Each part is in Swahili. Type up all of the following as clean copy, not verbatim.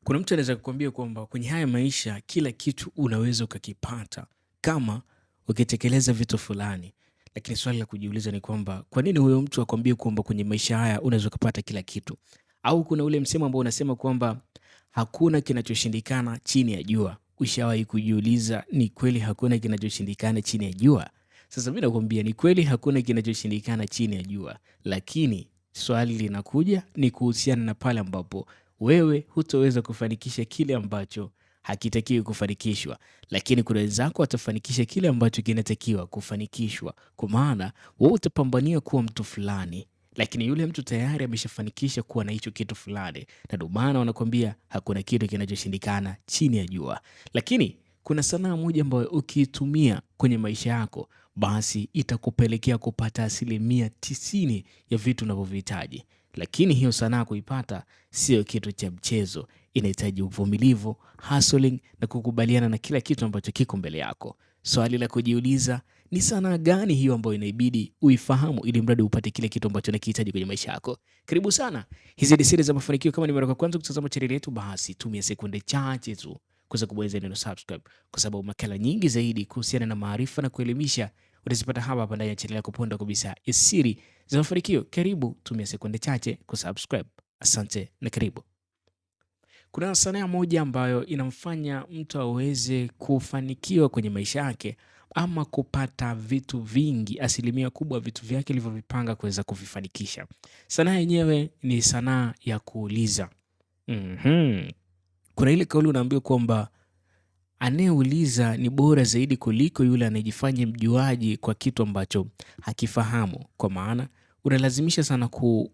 Kuna mtu anaweza kukuambia kwamba kwenye haya maisha kila kitu unaweza ukakipata kama ukitekeleza vitu fulani, lakini swali la kujiuliza ni kwamba kwa nini huyo mtu akwambie kwamba kwenye maisha haya unaweza ukapata kila kitu? Au kuna ule msemo ambao unasema kwamba hakuna kinachoshindikana chini ya jua. Ushawahi kujiuliza ni kweli hakuna kinachoshindikana chini ya jua? Sasa mimi nakwambia ni kweli hakuna kinachoshindikana chini ya jua, lakini swali linakuja ni kuhusiana na pale ambapo wewe hutoweza kufanikisha kile ambacho hakitakiwi kufanikishwa, lakini kuna wenzako watafanikisha kile ambacho kinatakiwa kufanikishwa. Kwa maana wewe utapambania kuwa mtu fulani, lakini yule mtu tayari ameshafanikisha kuwa na hicho kitu fulani, na ndio maana wanakuambia hakuna kitu kinachoshindikana chini ya jua. Lakini kuna sanaa moja ambayo ukiitumia kwenye maisha yako, basi itakupelekea kupata 90% ya vitu unavyovihitaji. Lakini hiyo sanaa kuipata sio kitu cha mchezo, inahitaji uvumilivu, hustling na kukubaliana na kila kitu ambacho kiko mbele yako. Swali la kujiuliza ni sanaa gani hiyo ambayo inaibidi uifahamu ili mradi upate kile kitu ambacho unakihitaji kwenye maisha yako. Karibu sana, hizi ni siri za mafanikio. Kama ni mara ya kwanza kutazama chaneli yetu, basi tumia sekunde chache tu kuweza kubonyeza neno subscribe, kwa sababu makala nyingi zaidi kuhusiana na maarifa na kuelimisha utazipata hapa hapa ndani ya chaneli yako pendwa kabisa ya Siri za Mafanikio. Karibu, tumia sekunde chache kusubscribe. Asante na karibu. Kuna sanaa moja ambayo inamfanya mtu aweze kufanikiwa kwenye maisha yake ama kupata vitu vingi, asilimia kubwa vitu vyake alivyovipanga kuweza kuvifanikisha. Sanaa yenyewe ni sanaa ya kuuliza. Kuna ile kauli unaambiwa kwamba anayeuliza ni bora zaidi kuliko yule anayejifanya mjuaji kwa kitu ambacho hakifahamu. Kwa maana unalazimisha sana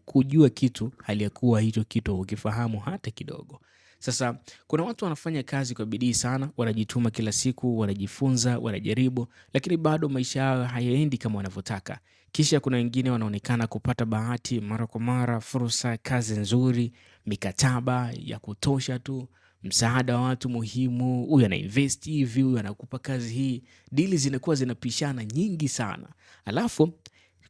kujua kitu hali ya kuwa hicho kitu hukifahamu hata kidogo. Sasa kuna watu wanafanya kazi kwa bidii sana, wanajituma kila siku, wanajifunza, wanajaribu, lakini bado maisha yao hayaendi kama wanavyotaka. Kisha kuna wengine wanaonekana kupata bahati mara kwa mara, fursa, kazi nzuri, mikataba ya kutosha tu, msaada wa watu muhimu, huyu ana invest hivi, huyu anakupa kazi hii, dili zinakuwa zinapishana nyingi sana. Alafu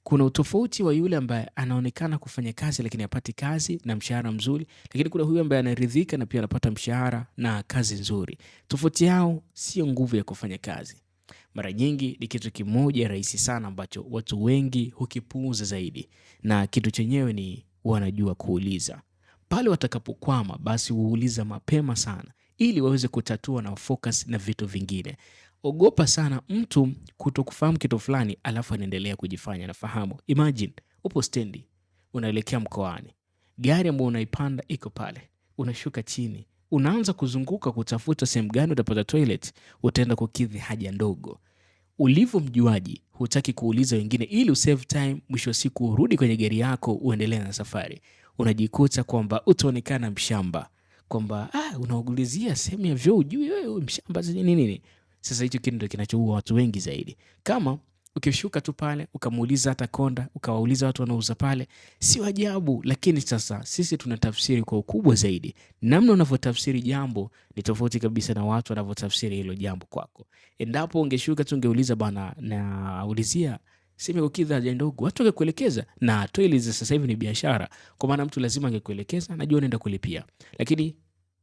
kuna utofauti wa yule ambaye anaonekana kufanya kazi lakini hapati kazi na mshahara mzuri, lakini kuna huyu ambaye anaridhika na pia anapata mshahara na kazi nzuri. Tofauti yao sio nguvu ya kufanya kazi. Mara nyingi ni kitu kimoja rahisi sana ambacho watu wengi hukipuuza zaidi, na kitu chenyewe ni wanajua kuuliza. Pale watakapokwama, basi huuliza mapema sana ili waweze kutatua na focus na vitu vingine. Ogopa sana mtu kutokufahamu kitu fulani alafu anaendelea kujifanya nafahamu. Imagine upo stendi unaelekea mkoani, gari ambayo unaipanda iko pale, unashuka chini, unaanza kuzunguka kutafuta sehemu gani utapata toilet, utaenda kukidhi haja ndogo. Ulivyo mjuaji, hutaki kuuliza wengine ili usave time, mwisho wa siku urudi kwenye gari yako uendelee na safari. Unajikuta kwamba utaonekana mshamba, kwamba unaugulizia sehemu ya vyoo hujui wewe mshamba nini nini. Sasa hicho kitu ndio kinachoua watu wengi zaidi. Kama ukishuka tu pale ukamuuliza hata konda, ukawauliza watu wanaouza pale, sio ajabu. Lakini sasa sisi tunatafsiri kwa ukubwa zaidi. Namna unavyotafsiri jambo ni tofauti kabisa na watu wanavyotafsiri hilo jambo kwako. Endapo ungeshuka tu ungeuliza bana, naulizia sehemu ya kukidhi haja ndogo, watu wangekuelekeza. Na toilet za sasa hivi ni biashara, kwa maana mtu lazima angekuelekeza, najua unaenda kulipia. Lakini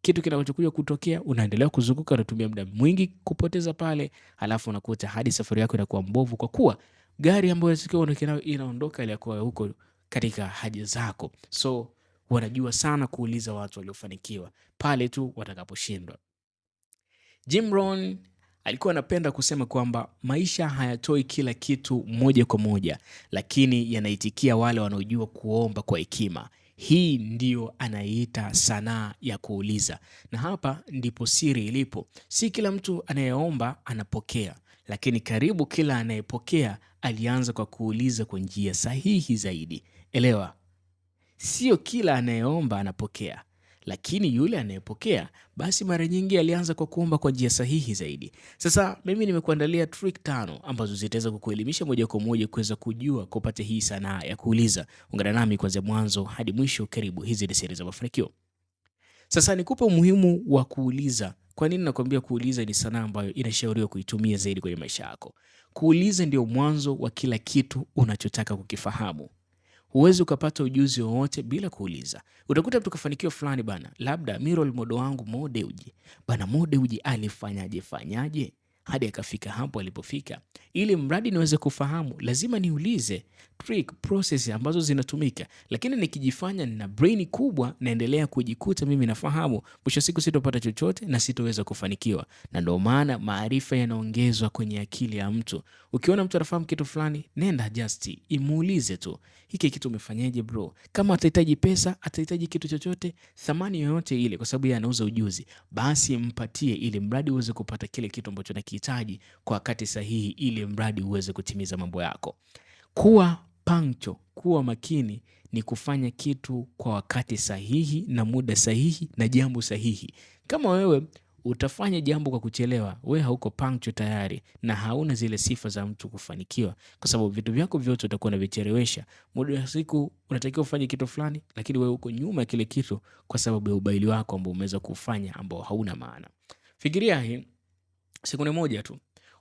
kitu kinachokuja kutokea, unaendelea kuzunguka, unatumia muda mwingi kupoteza pale, halafu unakuta hadi safari yako inakuwa mbovu, kwa kuwa gari ambayo inatakiwa nayo inaondoka ile kwa huko katika haja zako. So wanajua sana kuuliza watu waliofanikiwa pale tu watakaposhindwa. Jim Rohn alikuwa anapenda kusema kwamba maisha hayatoi kila kitu moja kwa moja, lakini yanaitikia wale wanaojua kuomba kwa hekima. Hii ndiyo anaiita sanaa ya kuuliza, na hapa ndipo siri ilipo. Si kila mtu anayeomba anapokea, lakini karibu kila anayepokea alianza kwa kuuliza kwa njia sahihi zaidi. Elewa, sio kila anayeomba anapokea, lakini yule anayepokea basi mara nyingi alianza kwa kuomba kwa njia sahihi zaidi. Sasa mimi nimekuandalia trick 5 ambazo zitaweza kukuelimisha moja kwa moja kuweza kujua kupata hii sanaa ya kuuliza. Ungana nami kuanzia mwanzo hadi mwisho. Karibu, hizi ni siri za mafanikio. Sasa nikupe umuhimu wa kuuliza. Kwa nini nakwambia kuuliza ni sanaa ambayo inashauriwa kuitumia zaidi kwenye maisha yako? Kuuliza ndio mwanzo wa kila kitu unachotaka kukifahamu. Huwezi ukapata ujuzi wowote bila kuuliza. Utakuta mtu kafanikiwa fulani bana, labda mi role model wangu Mo Dewji bana, Mo Dewji alifanyaje fanyaje hadi akafika hapo alipofika. Ili mradi niweze kufahamu, lazima niulize trick process ambazo zinatumika, lakini nikijifanya nina brain kubwa, naendelea kujikuta mimi nafahamu, mwisho siku sitopata chochote na sitoweza kufanikiwa. Na ndio maana maarifa yanaongezwa kwenye akili ya mtu. Ukiona mtu anafahamu kitu fulani, nenda just imuulize tu, hiki kitu umefanyaje bro? Kama atahitaji pesa, atahitaji kitu chochote, thamani yoyote ile, kwa sababu yeye anauza ujuzi, basi mpatie, ili mradi uweze kupata kile kitu ambacho unakihitaji kwa wakati sahihi, ili mradi uweze kutimiza mambo yako. Kuwa punctual, kuwa makini ni kufanya kitu kwa wakati sahihi na muda sahihi na jambo sahihi. Kama wewe utafanya jambo kwa kuchelewa, we hauko punctual tayari na hauna zile sifa za mtu kufanikiwa, kwa sababu vitu vyako vyote utakuwa unavichelewesha. Muda wa siku unatakiwa ufanye kitu fulani, lakini wewe uko nyuma ya kile kitu kwa sababu ya ubaili wako ambao umeweza kufanya ambao hauna maana. Fikiria hii sekunde moja tu.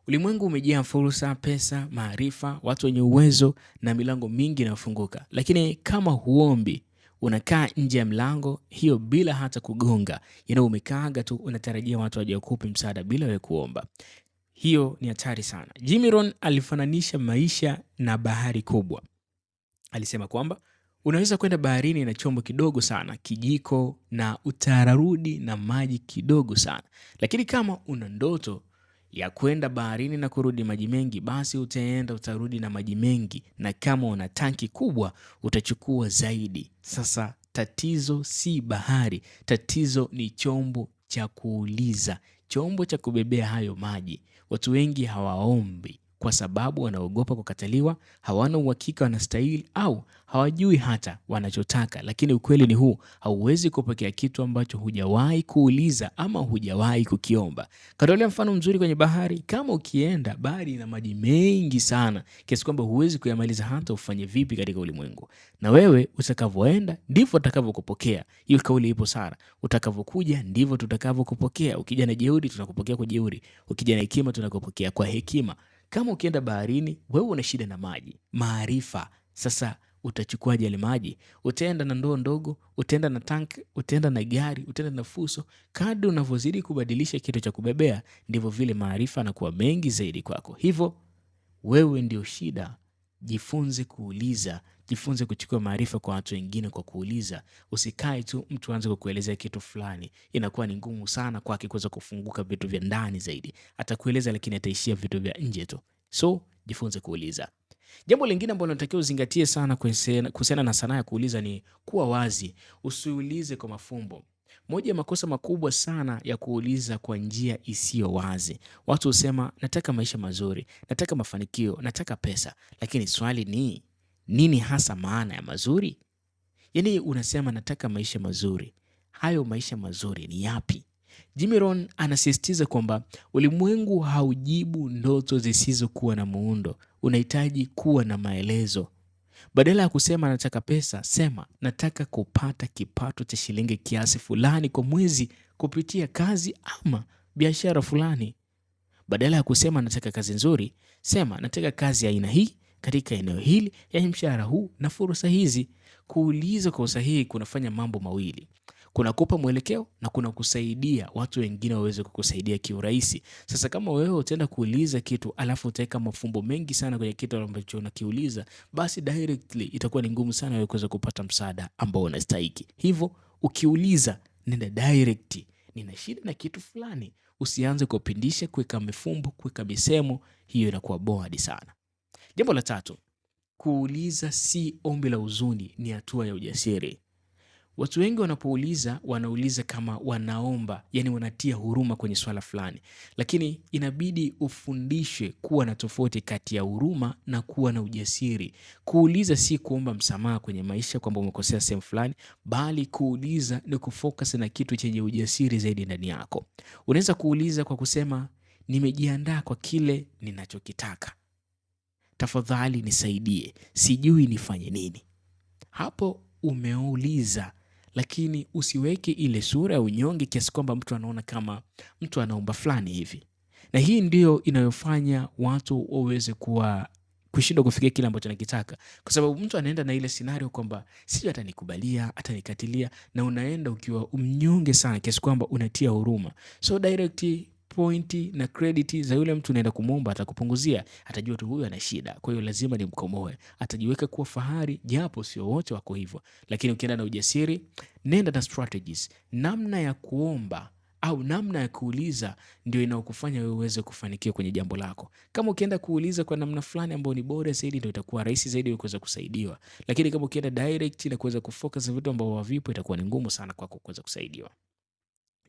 Ulimwengu umejaa fursa, pesa, maarifa, watu wenye uwezo na milango mingi inayofunguka, lakini kama huombi, unakaa nje ya mlango hiyo bila hata kugonga. Yaani umekaaga tu, unatarajia watu waje wakupe msaada bila wewe kuomba. Hiyo ni hatari sana. Jimmy Rohn alifananisha maisha na bahari kubwa. Alisema kwamba unaweza kwenda baharini na chombo kidogo sana, kijiko, na utararudi na maji kidogo sana, lakini kama una ndoto ya kwenda baharini na kurudi maji mengi, basi utaenda utarudi na maji mengi, na kama una tanki kubwa utachukua zaidi. Sasa tatizo si bahari, tatizo ni chombo cha kuuliza, chombo cha kubebea hayo maji. Watu wengi hawaombi kwa sababu wanaogopa kukataliwa, hawana uhakika wanastahili, au hawajui hata wanachotaka. Lakini ukweli ni huu, hauwezi kupokea kitu ambacho hujawahi kuuliza ama hujawahi kukiomba. Katolea mfano mzuri kwenye bahari. Kama ukienda, bahari ina maji mengi sana kiasi kwamba huwezi kuyamaliza hata ufanye vipi katika ulimwengu. Na wewe utakavyoenda ndivyo utakavyokupokea. Hiyo kauli ipo sana. Utakavyokuja ndivyo tutakavyokupokea. Ukija na jeuri, tunakupokea kwa jeuri. Ukija na hekima, tunakupokea kwa hekima. Kama ukienda baharini, wewe una shida na maji, maarifa. Sasa utachukuaje yale maji? Utaenda na ndoo ndogo, utaenda na tank, utaenda na gari, utaenda na fuso. Kadri unavyozidi kubadilisha kitu cha kubebea, ndivyo vile maarifa yanakuwa mengi zaidi kwako. Hivyo wewe ndio shida. Jifunze kuuliza, jifunze kuchukua maarifa kwa watu wengine kwa kuuliza. Usikae tu mtu aanze kukuelezea kitu fulani, inakuwa ni ngumu sana kwake kuweza kufunguka vitu vya ndani zaidi. Atakueleza lakini ataishia vitu vya nje tu. So jifunze kuuliza. Jambo lingine ambalo unatakiwa uzingatie sana kuhusiana na sanaa ya kuuliza ni kuwa wazi. Usiulize kwa mafumbo. Moja ya makosa makubwa sana ya kuuliza kwa njia isiyo wazi. Watu husema nataka maisha mazuri, nataka mafanikio, nataka pesa, lakini swali ni nini hasa maana ya mazuri? Yaani unasema nataka maisha mazuri, hayo maisha mazuri ni yapi? Jimmy Rohn anasisitiza kwamba ulimwengu haujibu ndoto zisizokuwa na muundo. Unahitaji kuwa na maelezo. Badala ya kusema nataka pesa, sema nataka kupata kipato cha shilingi kiasi fulani kwa mwezi kupitia kazi ama biashara fulani. Badala ya kusema nataka kazi nzuri, sema nataka kazi ya aina hii katika eneo hili ya mshahara huu na fursa hizi. Kuuliza kwa usahihi kunafanya mambo mawili: kunakupa mwelekeo na kuna kusaidia watu wengine waweze kukusaidia kiurahisi. Sasa kama wewe utaenda kuuliza kitu alafu utaweka mafumbo mengi sana kwenye kitu ambacho unakiuliza, basi directly itakuwa ni ngumu sana wewe kuweza kupata msaada ambao unastahiki. Hivyo ukiuliza, nenda direct, nina shida na kitu fulani. Usianze kupindisha, kuweka mifumbo, kuweka misemo, hiyo inakuwa bored sana. Jambo la tatu, kuuliza si ombi la huzuni, ni hatua ya ujasiri. Watu wengi wanapouliza, wanauliza kama wanaomba, yani wanatia huruma kwenye swala fulani, lakini inabidi ufundishwe kuwa na tofauti kati ya huruma na kuwa na ujasiri. Kuuliza si kuomba msamaha kwenye maisha kwamba umekosea sehemu fulani, bali kuuliza ni kufocus na kitu chenye ujasiri zaidi ndani yako. Unaweza kuuliza kwa kusema, nimejiandaa kwa kile ninachokitaka, tafadhali nisaidie, sijui nifanye nini. Hapo umeuliza, lakini usiweke ile sura ya unyonge kiasi kwamba mtu anaona kama mtu anaomba fulani hivi. Na hii ndiyo inayofanya watu waweze kuwa kushindwa kufikia kile ambacho nakitaka, kwa sababu mtu anaenda na ile scenario kwamba sijui atanikubalia, atanikatilia, na unaenda ukiwa mnyonge sana kiasi kwamba unatia huruma. So direct pointi na credit za yule mtu unaenda kumwomba atakupunguzia, atajua tu huyu ana shida, kwa hiyo lazima nimkomoe. Atajiweka kuwa fahari, japo sio wote wako hivyo, lakini ukienda na ujasiri, nenda na strategies, namna ya kuomba au namna ya kuuliza ndio inayokufanya wewe uweze kufanikiwa kwenye jambo lako. Kama ukienda kuuliza kwa namna fulani ambayo ni bora zaidi, ndio itakuwa rahisi zaidi kuweza kusaidiwa, lakini kama ukienda direct na kuweza kufocus vitu ambavyo havipo, itakuwa ni ngumu sana kwako kuweza kusaidiwa.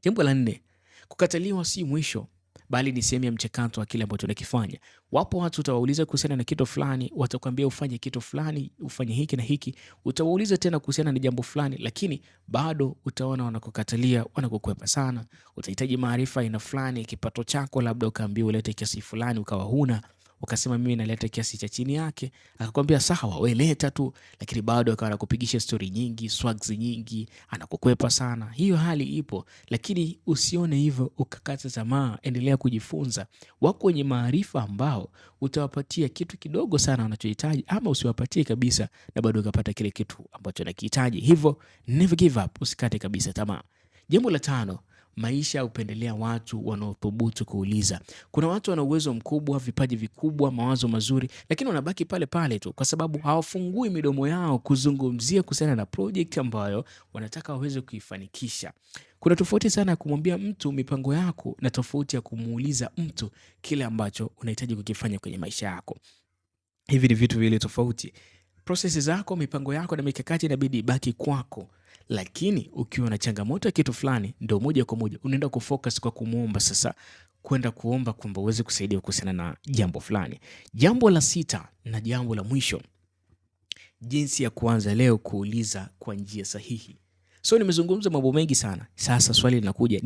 Jambo la nne, kukataliwa si mwisho, bali ni sehemu ya mchakato wa kile ambacho unakifanya. Wapo watu utawauliza kuhusiana na kitu fulani, watakwambia ufanye kitu fulani, ufanye hiki na hiki. Utawauliza tena kuhusiana na jambo fulani, lakini bado utaona wanakukatalia, wanakukwepa sana. Utahitaji maarifa aina fulani, kipato chako labda ukaambiwa ulete kiasi fulani, ukawa huna ukasema mimi naleta kiasi cha chini yake, akakwambia sawa, we leta tu, lakini bado akawa anakupigisha stori nyingi, swags nyingi, anakukwepa sana. Hiyo hali ipo, lakini usione hivyo ukakata tamaa, endelea kujifunza. Wako wenye maarifa ambao utawapatia kitu kidogo sana wanachohitaji, ama usiwapatie kabisa na bado ukapata kile kitu ambacho nakihitaji. Hivyo never give up, usikate kabisa tamaa. Jambo la tano, maisha hupendelea watu wanaothubutu kuuliza. Kuna watu wana uwezo mkubwa, vipaji vikubwa, mawazo mazuri, lakini wanabaki pale pale tu kwa sababu hawafungui midomo yao kuzungumzia kuhusiana na project ambayo wanataka waweze kuifanikisha. Kuna tofauti sana ya kumwambia mtu mipango yako na tofauti ya kumuuliza mtu kile ambacho unahitaji kukifanya kwenye maisha yako. Hivi ni vitu viwili tofauti. Prosesi zako, mipango yako na mikakati inabidi ibaki kwako, lakini ukiwa na changamoto ya kitu fulani, ndo moja kwa moja unaenda kufocus kwa kumwomba sasa, kwenda kuomba kwamba uweze kusaidia kuhusiana na jambo fulani. Jambo la sita na jambo la mwisho, jinsi ya kuanza leo kuuliza kwa njia sahihi. So nimezungumza mambo mengi sana. Sasa swali linakuja,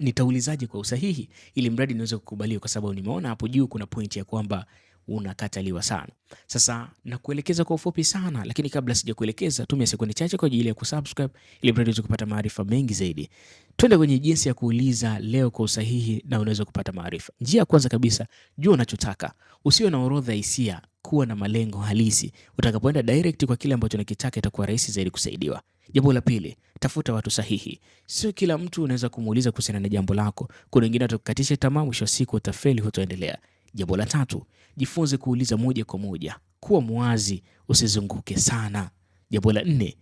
nitaulizaje kwa usahihi ili mradi niweze kukubaliwa? Kwa sababu nimeona hapo juu kuna pointi ya kwamba unakataliwa sana. Sasa nakuelekeza kwa ufupi sana, lakini kabla sijakuelekeza, tumia sekunde chache kwa ajili ya kusubscribe ili mradi uweze kupata maarifa mengi zaidi. Twende kwenye jinsi ya kuuliza leo kwa usahihi na unaweza kupata maarifa. Njia ya kwanza kabisa, jua unachotaka. Usiwe na orodha ya hisia, kuwa na malengo halisi. Utakapoenda direct kwa kile ambacho unakitaka, itakuwa rahisi zaidi kusaidiwa. Jambo la pili, tafuta watu sahihi. Sio kila mtu unaweza kumuuliza kuhusiana na jambo lako. Kuna wengine watakukatisha tamaa, mwisho wa siku utafeli, hutoendelea. Jambo la tatu, jifunze kuuliza moja kwa moja. Kuwa mwazi, usizunguke sana. Jambo la nne,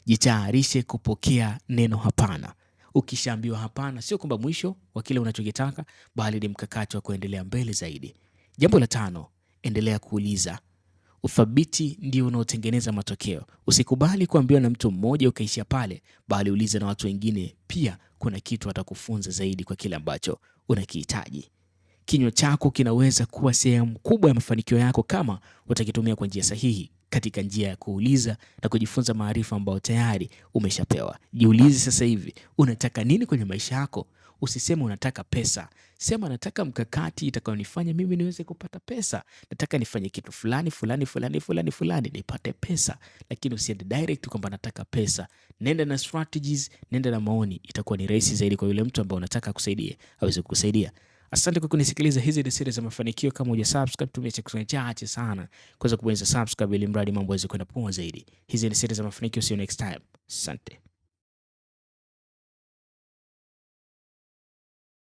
jitayarishe kupokea neno hapana. Ukishaambiwa hapana, sio kwamba mwisho wa kile unachokitaka, bali ni mkakati wa kuendelea mbele zaidi. Jambo la tano, endelea kuuliza. Uthabiti ndio unaotengeneza matokeo. Usikubali kuambiwa na mtu mmoja ukaishia pale, bali ulize na watu wengine pia. Kuna kitu atakufunza zaidi kwa kile ambacho unakihitaji. Kinywa chako kinaweza kuwa sehemu kubwa ya mafanikio yako kama utakitumia kwa njia sahihi, katika njia ya kuuliza na kujifunza maarifa ambayo tayari umeshapewa. Jiulize sasa hivi, unataka nini kwenye maisha yako? Usiseme unataka pesa, sema nataka mkakati itakayonifanya mimi niweze kupata pesa. Nataka nifanye kitu fulani fulani fulani fulani fulani nipate pesa, lakini usiende direct kwamba nataka pesa. Nenda na strategies, nenda na maoni, itakuwa ni rahisi zaidi kwa yule mtu ambaye unataka akusaidie aweze kukusaidia. Asante kwa kunisikiliza. Hizi ni siri za mafanikio. Kama huja subscribe, tumia sekunde chache sana kuweza kubonyeza subscribe ili mradi mambo yaweze kwenda poa zaidi. Hizi ni siri za mafanikio. See you next time. Asante.